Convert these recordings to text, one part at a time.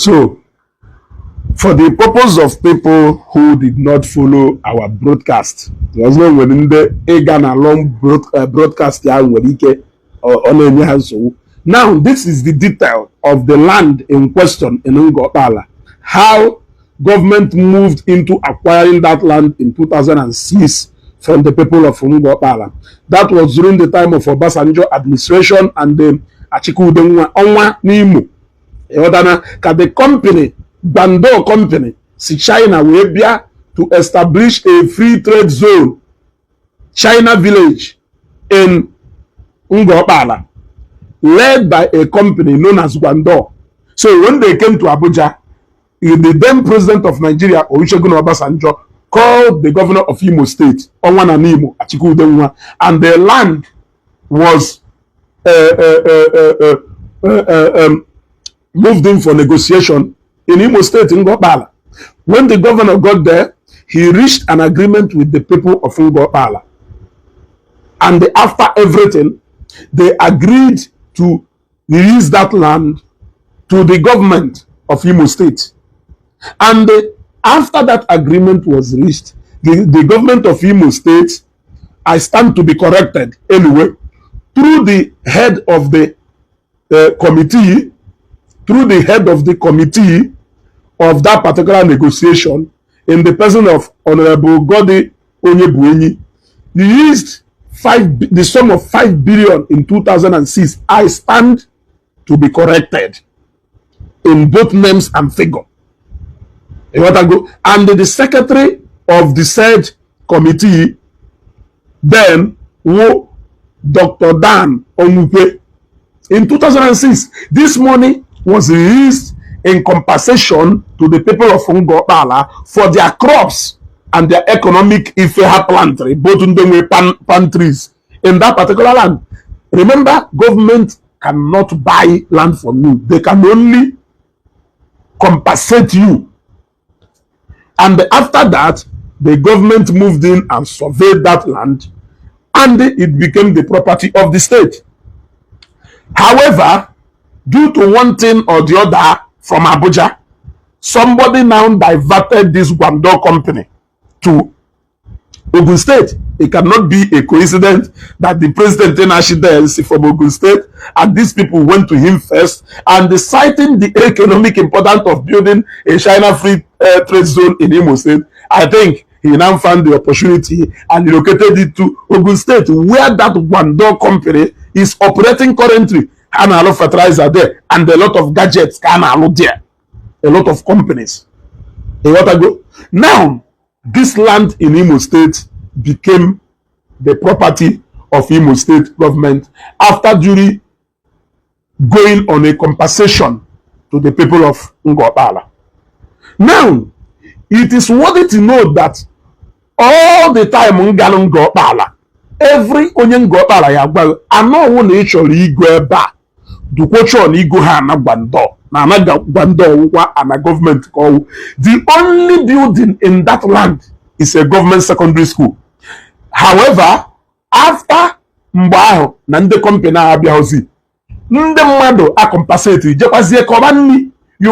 So, for the purpose of people who did not follow our broadcast, there was no within the Egan long broadcast. Now, this is the detail of the land in question in Ngopala. How government moved into acquiring that land in 2006 from the people of Ngopala. That was during the time of Obasanjo administration and the Achikudenwa Onwa Nimo. The company, Bando Company, si China Webia to establish a free trade zone, China Village in Ngopala, led by a company known as Gwando. So when they came to Abuja, the then president of Nigeria, Olusegun Obasanjo, called the governor of Imo State, Onwananimo, Achikudenwa, and the land was moved in for negotiation in Imo State in Ngopala. When the governor got there, he reached an agreement with the people of Ngopala. And after everything, they agreed to release that land to the government of Imo State. And after that agreement was reached, the government of Imo State, I stand to be corrected anyway, through the head of the committee, of that particular negotiation, in the person of Honorable Godi Onyebuenyi, he used the sum of 5 billion in 2006. I stand to be corrected in both names and figure. And the secretary of the said committee then Dr. Dan Onupe. In 2006, this money was released in compensation to the people of Ngopala for their crops and their economic Ifeha pantry, both in the pantries in that particular land. Remember, government cannot buy land from you. They can only compensate you. And after that, the government moved in and surveyed that land, and it became the property of the state. However, due to one thing or the other from Abuja, somebody now diverted this Gwando company to Ogun State. It cannot be a coincidence that the president is from Ogun State and these people went to him first, and citing the economic importance of building a China free trade zone in Imo State, I think he now found the opportunity and relocated it to Ogun State, where that Gwando company is operating currently. And a lot of fertilizer there, and a lot of gadgets can there, a lot of companies. Now, this land in Imo State became the property of Imo State government after jury going on a compensation to the people of Ngopala. Now, it is worthy to know that all the time Ngopala, every onye Ngopala yagba, I know one actually Igwe ba. Dukocho ni go ha na Gwando and a government call. The only building in that land is a government secondary school. However, after Mbao Nande company Abiahozi, Nde Mado a compensate, you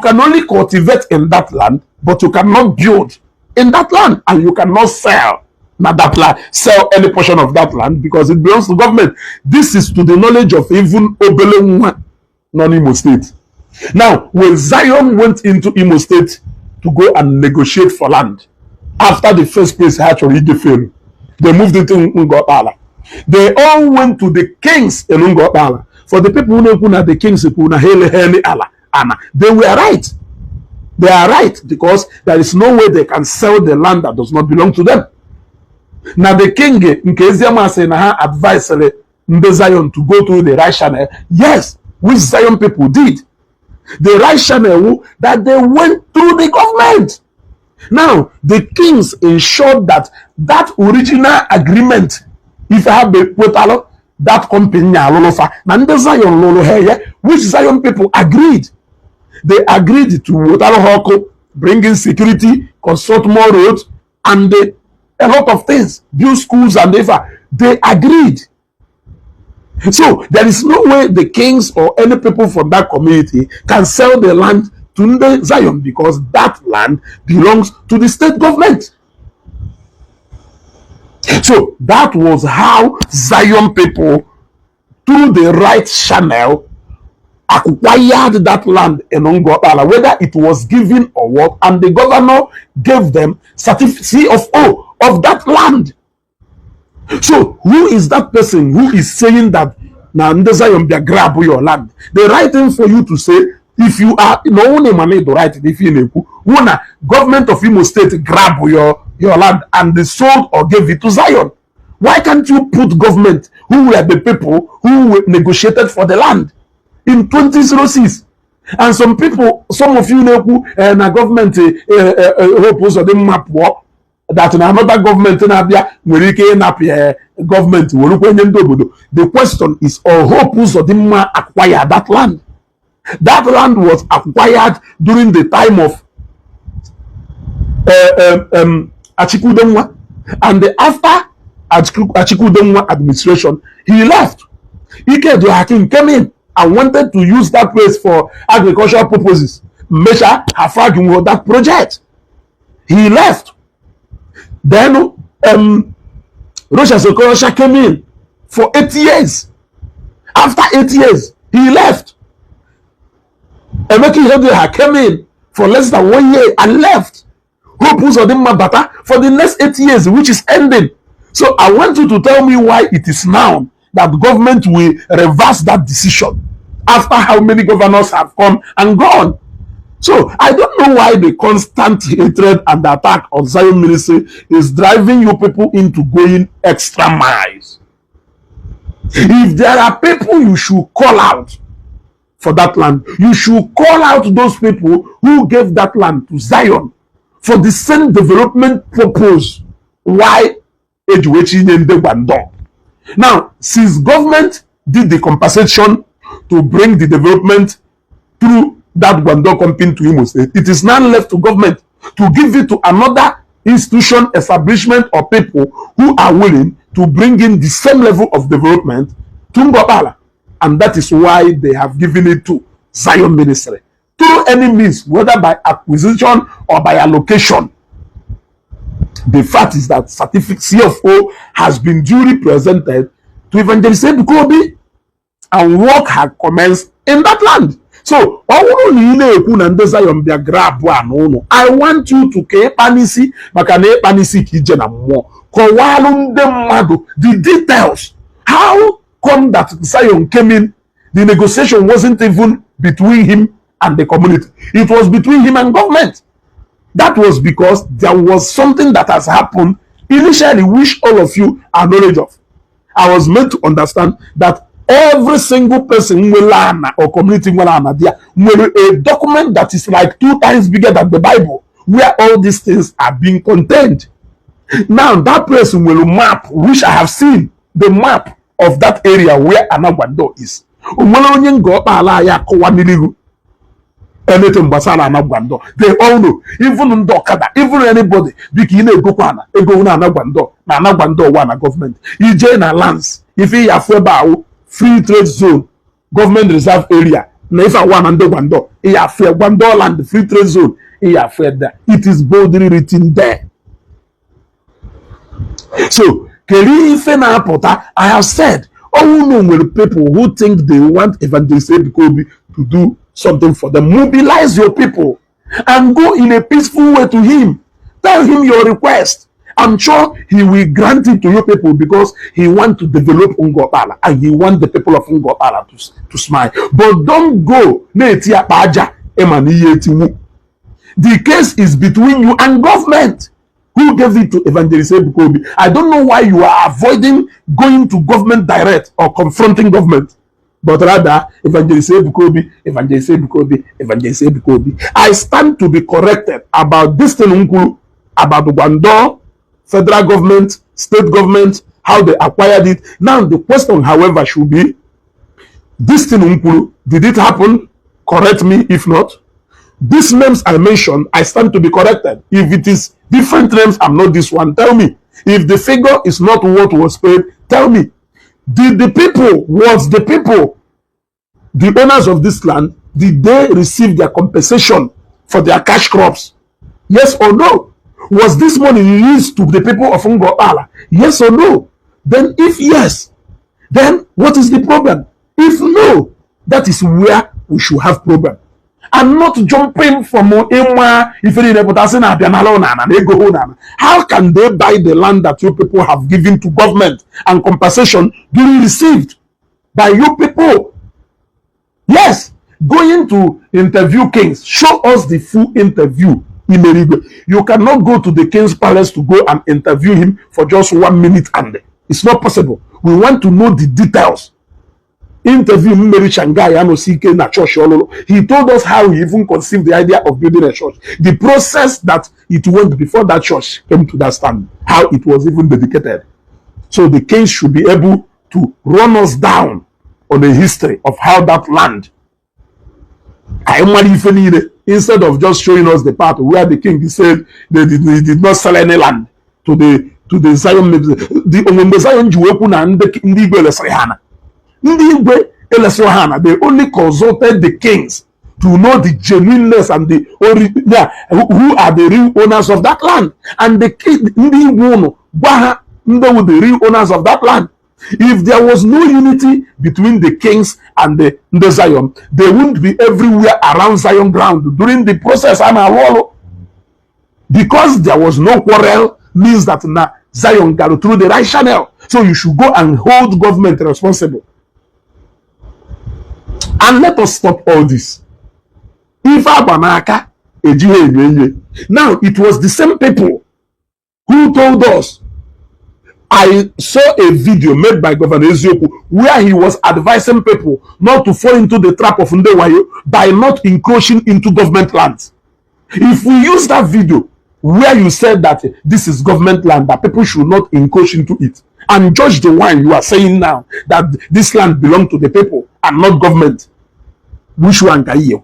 can only cultivate in that land, but you cannot build in that land, and you cannot sell that land, sell any portion of that land because it belongs to government. This is to the knowledge of even Obele non-Imo State. Now, when Zion went into Imo State to go and negotiate for land, after the first place actually failed, they moved into Ngopala. They all went to the kings in Ngopala. For the people who know the kings, they were right. They are right because there is no way they can sell the land that does not belong to them. Now the king, in case they advised Zion to go through the right channel, yes, which Zion people did. The right channel that they went through the government. Now, the kings ensured that that original agreement, if I have the that company, which Zion people agreed. They agreed to Wotalo Hoko, bringing security, construct more roads, and a lot of things, build schools, and they agreed. So there is no way the kings or any people from that community can sell the land to Zion because that land belongs to the state government. So that was how Zion people, through the right channel, acquired that land in Ngopala, whether it was given or what, and the governor gave them certificate of that land. So who is that person who is saying that now Zion be grab your land? The right thing for you to say, if you are no one money the right if you know government of Imo State grab your land and they sold or gave it to Zion. Why can't you put government who were the people who negotiated for the land in 2006? And some people, some of you know who government hope also the map work that another government in Abia government. The question is, or hope also didn't acquire that land. That land was acquired during the time of Achikudemwa, and after Achikudemwa administration, he left. Ike Hakim came in and wanted to use that place for agricultural purposes. Mesha Hafagin that project. He left. Then Rocha Sokorosha came in for 8 years. After 8 years, he left. Emeki Hedweha came in for less than 1 year and left. Hope Uzodimma Bata for the next 8 years, which is ending. So I want you to tell me why it is now that the government will reverse that decision after how many governors have come and gone. So I don't know why the constant hatred and the attack on Zion ministry is driving you people into going extra miles. If there are people you should call out for that land, you should call out those people who gave that land to Zion for the same development purpose. Why? Now, since government did the compensation to bring the development through that Gwando company to Imo State, it is now left to government to give it to another institution, establishment, or people who are willing to bring in the same level of development to Ngopala. And that is why they have given it to Zion ministry. Through any means, whether by acquisition or by allocation. The fact is that certificate CFO has been duly presented to Evangelist Ebukobi and work had commenced in that land. So, I want you to keep panisi, the details. How come that Zion came in? The negotiation wasn't even between him and the community. It was between him and government. That was because there was something that has happened initially, which all of you are knowledge of. I was meant to understand that every single person or community there a document that is like 2 times bigger than the Bible, where all these things are being contained. Now that person will map, which I have seen the map of that area where Anagwando is. Anything basala Anagwando, they all know. Even Ndokada, even anybody, Bikine Gokwana, Egona Anagwando, Anagwando one government. EJ na lands, if he have free trade zone, government reserve area. Now if I want Anagwando, he have Gwando land, free trade zone, he have there. It is boldly written there. So, I have said, oh no, will people who think they want Evangelist Ebukobi to do something for them, mobilize your people and go in a peaceful way to him. Tell him your request. I'm sure he will grant it to your people because he wants to develop Ngopala and he wants the people of Ngopala to smile. But don't go. The case is between you and government. Who gave it to Evangelist Ebukobi? I don't know why you are avoiding going to government direct or confronting government. But rather, Evangelist Ebukobi, Evangelist Ebukobi, Evangelist Ebukobi. I stand to be corrected about this thing, about the Gwando, federal government, state government, how they acquired it. Now, the question, however, should be, this thing, did it happen? Correct me if not. These names I mentioned, I stand to be corrected. If it is different names, I'm not this one. Tell me. If the figure is not what was paid, tell me. Did the people, was the people, the owners of this land, Did they receive their compensation for their cash crops? Yes or no? Was this money released to the people of Ngopala? Yes or no? Then if yes, then what is the problem? If no, that is where we should have problem. And not jumping from how can they buy the land that you people have given to government and compensation being received by you people? Yes, going to interview kings, show us the full interview. You cannot go to the king's palace to go and interview him for just 1 minute and it's not possible. We want to know the details. Interview Mary Shanghai CK na church. He told us how he even conceived the idea of building a church. The process that it went before that church came to that stand, how it was even dedicated. So the kings should be able to run us down on the history of how that land. Instead of just showing us the part where the king said they did not sell any land to the Zion, the Zion and the Igbo, they only consulted the kings to know the genuineness and the who are the real owners of that land. And the king, the real owners of that land. If there was no unity between the kings and the Zion, they wouldn't be everywhere around Zion ground during the process. Because there was no quarrel, means that now Zion got through the right channel. So you should go and hold government responsible. And let us stop all this. Now, it was the same people who told us. I saw a video made by Governor Ezioku where he was advising people not to fall into the trap of Ndewayo by not encroaching into government lands. If we use that video where you said that this is government land, that people should not encroach into it, and judge the one you are saying now that this land belongs to the people and not government, which one can you?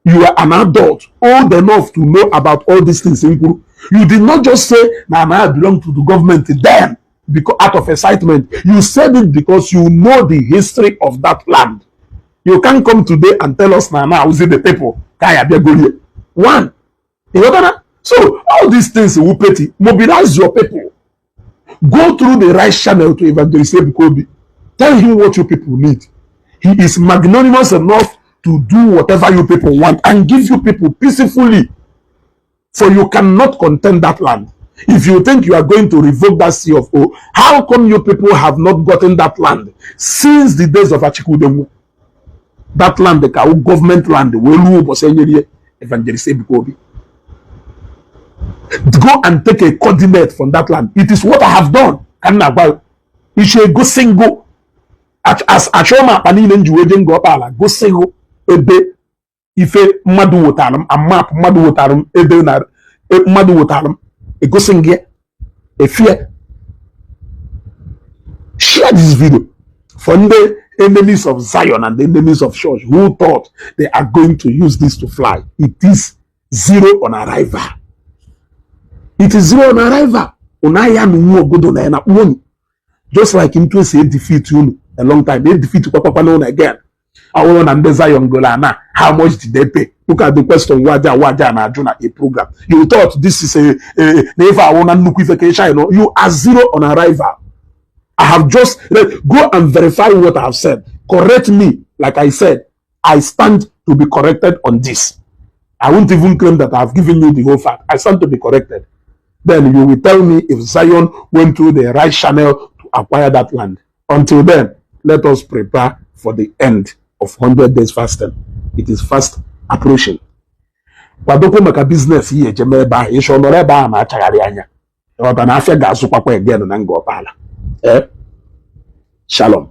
You are an adult, old enough to know about all these things. You did not just say, nah, I belong to the government then, because out of excitement. You said it because you know the history of that land. You can't come today and tell us, nah, who's the people? One. So, all these things, mobilize your people. Go through the right channel to Evangelist Kobe. Tell him what you people need. He is magnanimous enough to do whatever you people want and give you people peacefully. For you cannot contend that land. If you think you are going to revoke that C of O, how come you people have not gotten that land since the days of Achikudemu? That land, the government land, Evangelist Kobe. Go and take a coordinate from that land. It is what I have done. You should go single. As Achoma Panin go single. Ebe ife madu wotaram a map madu wotaram ebe na madu wotaram e go singe e fear. Share this video for the enemies of Zion and the enemies of church who thought they are going to use this to fly. It is zero on arrival. It is zero on arrival. Just like in to say defeat you a long time. They defeat you again. And Zion how much did they pay? Look at the question Waja and Arjuna a program. You thought this is a you are zero on arrival. I have just go and verify what I have said. Correct me, like I said. I stand to be corrected on this. I won't even claim that I have given you the whole fact. I stand to be corrected. Then you will tell me if Zion went through the right channel to acquire that land. Until then, let us prepare for the end of 100 days fasting. It is fast approaching. Wadoko maka business here jemeba isho noreba ma chagari anya. Ota na afia ga asukwa kwa again na Ngopala. Shalom.